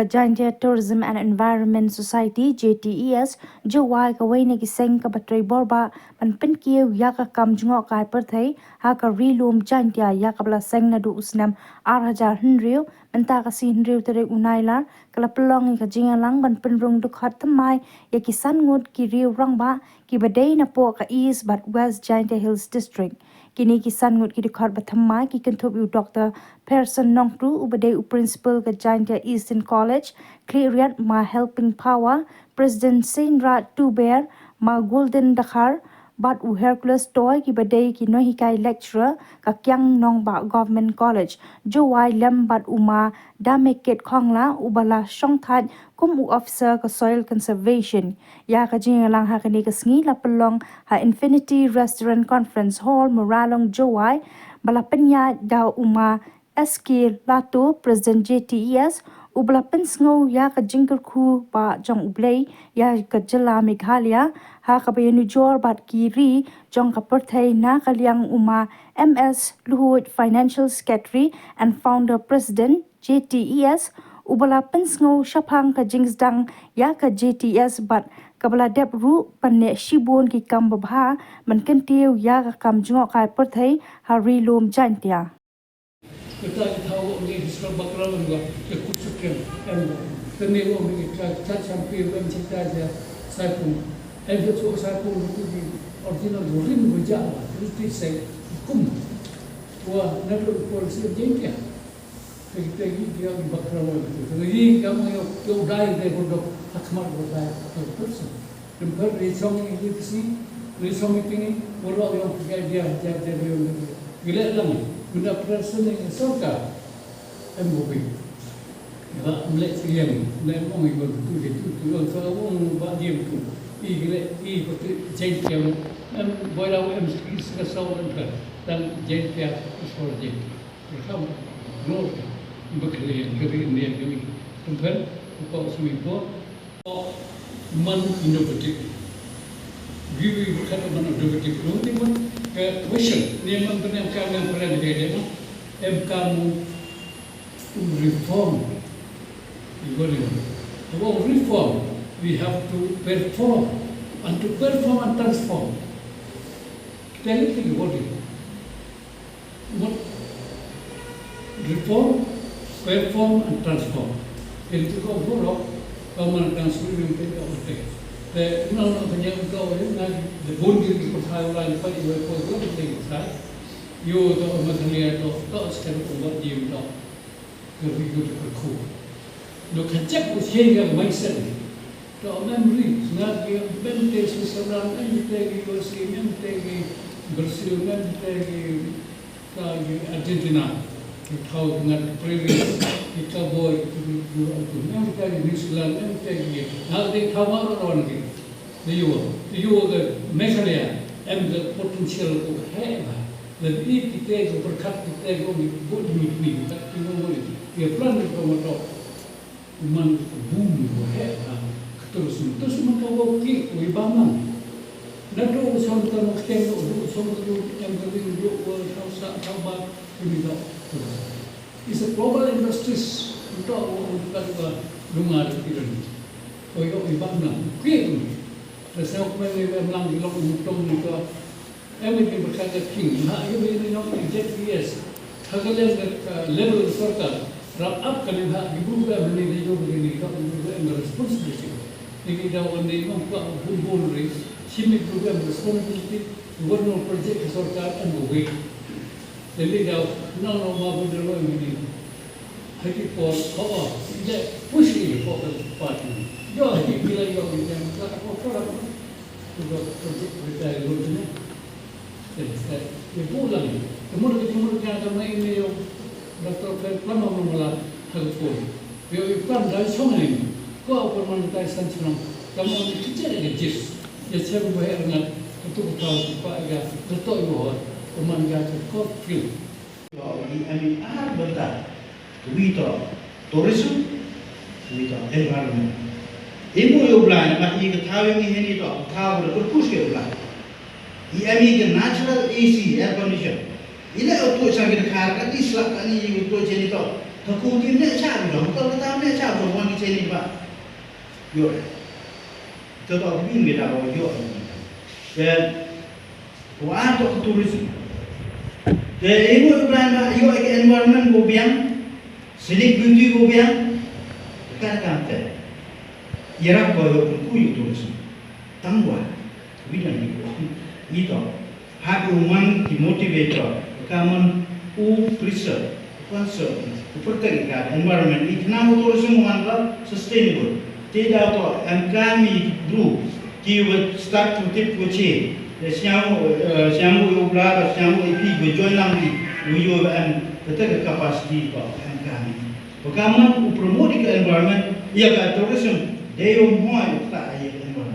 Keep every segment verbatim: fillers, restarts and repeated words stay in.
Ka Jaintia Tourism and Environment Society, J T E S, Jowai, kawei na ki seng kaba trei bor bha ban pynkiew ïa ka kam jngohkai pyrthei ha ka Ri Lum Jaintia, ïa kaba la seng naduh u snem ar hajar hynriew. Mynta ka sngi hynriew tarik u Nailar ka la pynlong ïa ka jingïalang ban pynrung dkhot thymmai ïa ki san ngut ki riew rangbah kiba dei napoh ka East bad West Jaintia Hills District. Kine ki san ngut ki dkhot ba thymmai ki kynthup ïa u Doctor Pearson Nongtru, uba dei u Principal ka Jaintia Eastern College, Khliehriat, Ma Helping Power, President Seinrad Tuber, Ma Golden Dkhar, bad u Hercules Toy, kiba dei ki nonghikai lecturer ka Kiang Nangbah Government College, Jowai, lem bad u Ma Damekit Khongla, uba la shongthait kum u officer ka Soil Conservation. Ïa ka jingïalang ha kane ka sngi la pynlong ha Infinity Restaurant Conference Hall, Mooralong, Jowai, ba la pynïaid da u Ma S K Lato, President J T E S, uba la pynsngew ïa ka jingkyrkhu ba jong U Blei ïa ka jylla Meghalaya ha kaba ïanujor bad ki ri jong ka pyrthei. Na ka liang u Ma M S Luhut, Financial Secretary and Founder President, J T E S, uba la pynsngew shaphang ka jingsdang ïa ka J T E S bad kaba la dep ruh ban leh shibun ki kam babha ban kyntiew ïa ka kam jngohkai pyrthei ha Ri Lum Jaintia. Kata ki thaw ngi Islam Bakra ngi ka kuchuk kem em. Kami ngi ka cha champion em chita ja saipung. Em ka chu saipung tu di original rim ko ja tu ti sai kum. Wa na tu policy Jaintia. Kita kita yang Bakra wa kita. Jadi kamu yang yang dai dai bodoh hakmat bodoh person. Tempat risong ini bisi, risong meeting ini, walau yang tiga dia, dia, dia, dia, dia. Gila lang, benda perasaan yang sorka, M O P. Ya, mlek sekalian, mlek mong ibu tu, dia tu, tu, tu, tu, orang ba dia tu. I gila, i betul, jengkel, em, boy lau, em, sekali, sekali, sekali, dan jengkel, sekali, jengkel. Rekam, no, ba kali yang kali ni yang kali. Tempat, kau sumi po, man innovative. Giwi berkat man innovative. Lo ni man ke question. Ni man pernah kami yang pernah dia dia man. Em kamu reform. Ibu ni man. About reform, we have to perform. And to perform and transform. Kita ni kita ibu ni. Mut reform, perform and transform. Ïa kito ki hynriew ka man ka suri ïa kito ki hynriew. Te ïa kane ka jingkynmaw ïa nga, the bun ki pathai u la ïa peit ïa u poi u la ïa peit. Ïa u to ma thang ïa to, to sken u wat ïa u to. Ka ri ka jingkyrkhu. Ngi ka jep u shei ka mindset. To memory, nga ki mem te Switzerland, mem te ki U S A, mem te ki Brazil, mem te ki, ka ki Argentina. Ki thaw nga ki prairies, ki cowboy, ki, ki, ki, mem te ki New Zealand, mem te ki, nga te thaw ma ro ro ki. Te ïoh, te ïoh ka Meghalaya, em ka potential ko heh bha. Lada i kita ko pyrkhat kita ko ngi bud ngi ngi, kita ko ngi, ïa plan ko ma to. Man ko bun ko heh bha. Ka tourism, tourism ka wa ki, wi ba man. Na to u shong ka ma kteng, u shong ka em ka ri, u shong sa, sa ba, kini to. It's a global industries. Nto u ka ka dunga de kiran. Ko yo i bang na. Ki. Te sa ko me me lang long u tong ni ko. Em ni ba ka ka king. Ha yo ni no J T E S. Ha ka le ka level sorkar. Rap up ka ni ha di bu ba ni de yo ni ka bu ba responsibility. Ni ki da wan ni no ka bu bu ri. Simi bu ba responsibility. Wan no project sorkar and go wait. Lili daw, nang no ma bu delo mini. Haki por, ko o, ide, push ni ko ka party. Yo, haki bila yo ni jam ka ko ko la. Tu ko project kita lo ni. Jadi, saya, ya bu lang. Kemur ke kemur ke ada mai ni yo. Doctor Khan, lama mula hal pun. Yo, i plan dai song ni. Ko apa man dai san chnong. Kamu ni kecil aja jis. Ya, saya buat ngat. Ketuk kau, pak ya. Ketuk yo. Ko man ya ko feel. Ïa, i em i ar bynta. Wi to tourism, wi to environment. I mu ïa u Blai, namar i ka thaw ïa ngi hini to, ka thaw da pyrkhu ïa u Blai. I em i ka natural A C, air condition. I leh u tuh sa ki dkhar, ka di slap ka ni i u tuh jeni to. Ka kum ki ne cha bi dong, ka ta ne cha bi dong wan ki che ni ba. Yo. Ka ba bi ngi da ba yo. Te wa to tourism. Te ibu plan ba yo ke environment ko biang, scenic beauty ko biang. Ka ka te. Ïarap ko yo ku yo tourism. Tang wa. Wi dan ni ko. Ni to. Hap u man ki motivator, ka man u preserve, u conserve, u protect ka environment. I khnang u tourism u man ka sustainable. Te da to em ka mi du ki wa start to tip ko che. Sñiaw, sñiaw u bla, sñiaw i pi ko join lang ki. U yo em ka te ka capacity ko em ka mi. Ka man u promote ka environment, ya ka tourism. De yo mo ta ya environment.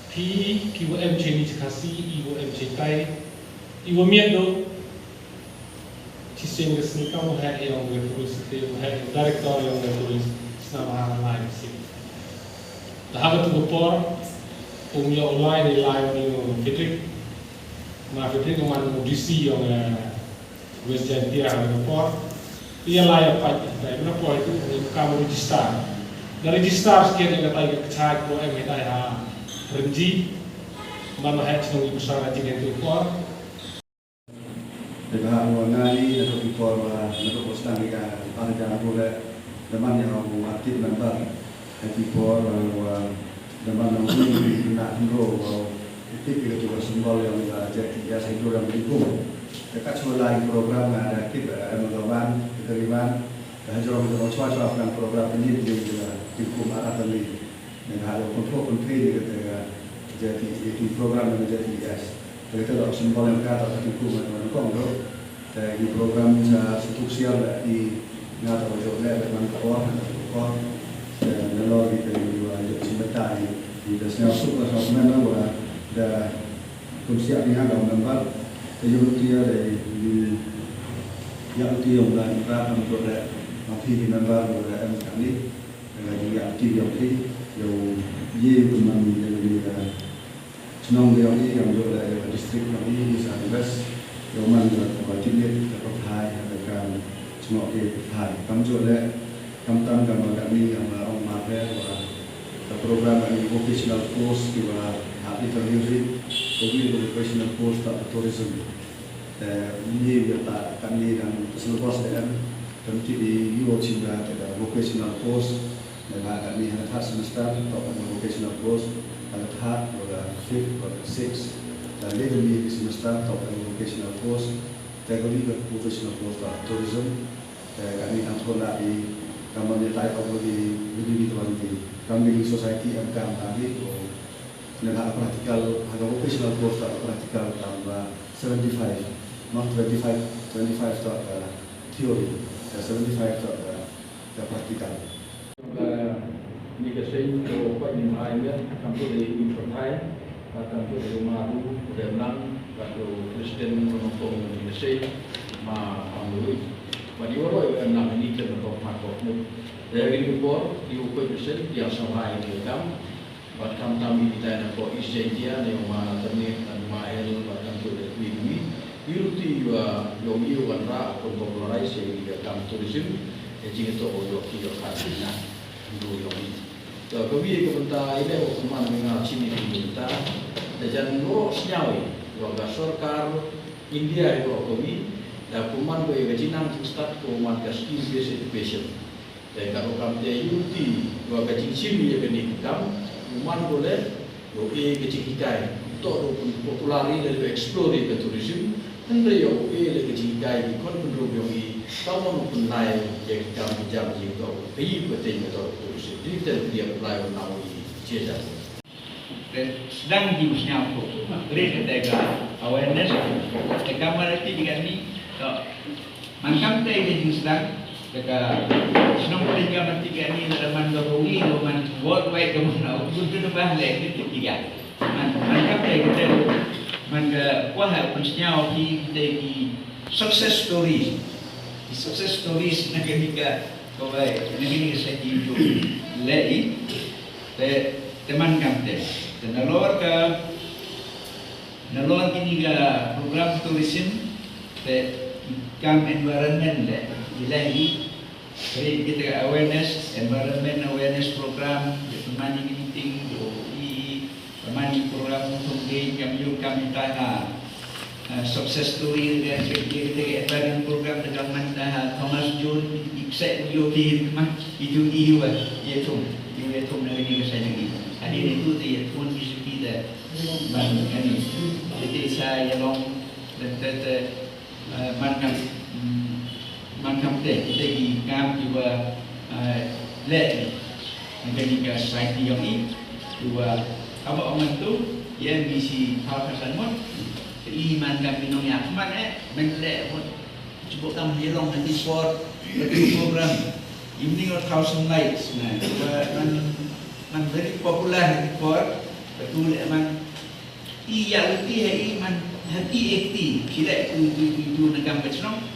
Phi, ki wa em che ni Khasi, i wa em che tai, i wa miat do, chi sing ka sing ka wa heh yong ka tourist, te wa heh director yong ka tourist, sna ma ha lai sing. Da ha ka tu ka por, um yo lai ni lai ni Fitrik, ma Fitrik man D C yong West Jaintia ha ka por. Ïa la ïa pait ka por itu ka kam register. Da register sikit ïa ka tai ka kachai ko em ïa tai ha Renji. Man ma hai chnong i pasar ha jing itu por. Te ba wa ngai na ka por wa na ka por stang ïa ka par ja ko le. Da man ïa u active member. Happy por wa, wa, da man nong ni na hynro wa, ipit ïa ka tu ka symbol yong ka J T S hynro yong ka kum. Ka kat chwa lai program nga da kit, eh, em ka wan, ka ri wan, ka hajrong ka chwa chwa kan program ka nit ïa ka kum ara tali. Nga ha lo kontrol kontrol ïa ka J T S program yong ka J T S. Ka ta lo symbol yong ka ta ka kum ma kong do. Te ki program sa suk siar la i nga ta jok le man ka por na ka por. Te na lor ki te ki wa jok sumbetai ki te sñiaw suk la sa men la wa da kum siar ni nga ka member. Te yung ti ya de ni ya ti yong la ni pra kam jok le ma phi ki member wa da em ka ni. Te la yung ya ti yong phi yung ye kum man ni ni da Chnong yong i, yong jooh la ïa ka district yong i, East Jaiñtia West, ïa man la ka ba kit ïa ka pyrthai, ha ka kam chnong ki pyrthai. Kam jooh la, kam tam kam ba kani, kam ba ong ma pher, wa ka program kani vocational course, ki ba hap ïa ka music, ko ki vocational course ta tourism. Te ngi ïa ta kani dang syllabus da em, kam kit i ïa chim da ka vocational course, Naba kani ha ka third semester, toh ka vocational course, ha ka third, ha ka fifth, ha ka sixth. Te le kani semester, toh ka vocational course, te kani ka vocational course ta tourism. Te kani ha thon da i, ka mon ïa tai of kani, kani kani kani. Kam kani society em kam kani, ko naba practical, ha ka vocational course ta practical kam ba seventy-five. Not twenty-five, twenty-five ta ka theory, ka seventy-five ta ka ka practical. Ka ni ka seng ko pa ni mai me kam tu de ni pyrthai, kam tu de ma du de nang, ka tu Kristen no ko ni ka seng ma am lui. Ba di waro ka nang ni ka ko ma ko mu. De ni ko por di ko Kristen dia sa hai ni kam. Bad khamtam i tai na ko East Jaintia ne ma Tyrnik, na ma el, bad kam tu de wi wi. Wi ruti yu a, yu wi wan ra, kon popularize ïa ka kam tourism, e jing to o yu ki yu ka na, ndu yu wi. To ka wi ka bynta i le o kuman mi nga chini ki bynta. Da jan nuro sñiaw i, yu ka sorkar India yu ko wi, da kuman ko yu ka jinang start ko man ka skill based education. Te ka rukom te ïa u ti, wa ka jingshim ïa kane ka kam, u man ko le, u e ka jinghikai, to u popular ïa le u explore ïa ka tourism, hynrei ïa u e le ka jinghikai, ki khon pynrung ïa u i, ka mon u pynlai ïa ka kam ka jam jingto, ka i ka teng ka to tourism. Dei te u pynlai u nau i, cia jam. Te sdang jingsñiawthooh, rit te ka awareness, te ka mara ti di kani, to, man kam te ka jingsdang, te ka shnong te ka man ti kani, lada man ka bui, ko man worldwide ka man, au, tu tu bah le, ti ti ka. Man, man kam te ka te, man ka, kwah ha, pun sñiaw ki, te ki success stories. Ki success stories, na ka ni ka, ko bai, na ka ni ka sa ki, le i, Te, te man kam te. Te nalor ka, nalor kini ka program tourism, te kam environment le. Ila hi, ri kita awareness, environment awareness program, ya pynman ïa ki meeting, ya i, i, pynman ïa ki program, thung dei, kam ïoh kam ita ha, uh, success story, ya kita, kita environment program, kita man ta ha, Thomas Jones, i kse ïoh ki, ma, itu i wa, ya thung, i wa thung na ni ka sa ni. Adi ni tu te ya thung ki suki da, ban kani, kita sa ya long, dan te, te, eh, man kam, mm, man kam te, te ki kam ki wa, eh, leh ni. Ngan ka ni ka society yong i, ki wa, aba ong tu, ya mi si thaw ka san mon. I man kam ki nong ya, man eh, men leh mon. Cuba kam ni long nanti sport, nanti program. Evening of thousand lights, na, ki wa man, man very popular nanti sport, betul eh man. I ya uti ha i man ha i ekti. Kila tu tu tu tu na kam ka chnong.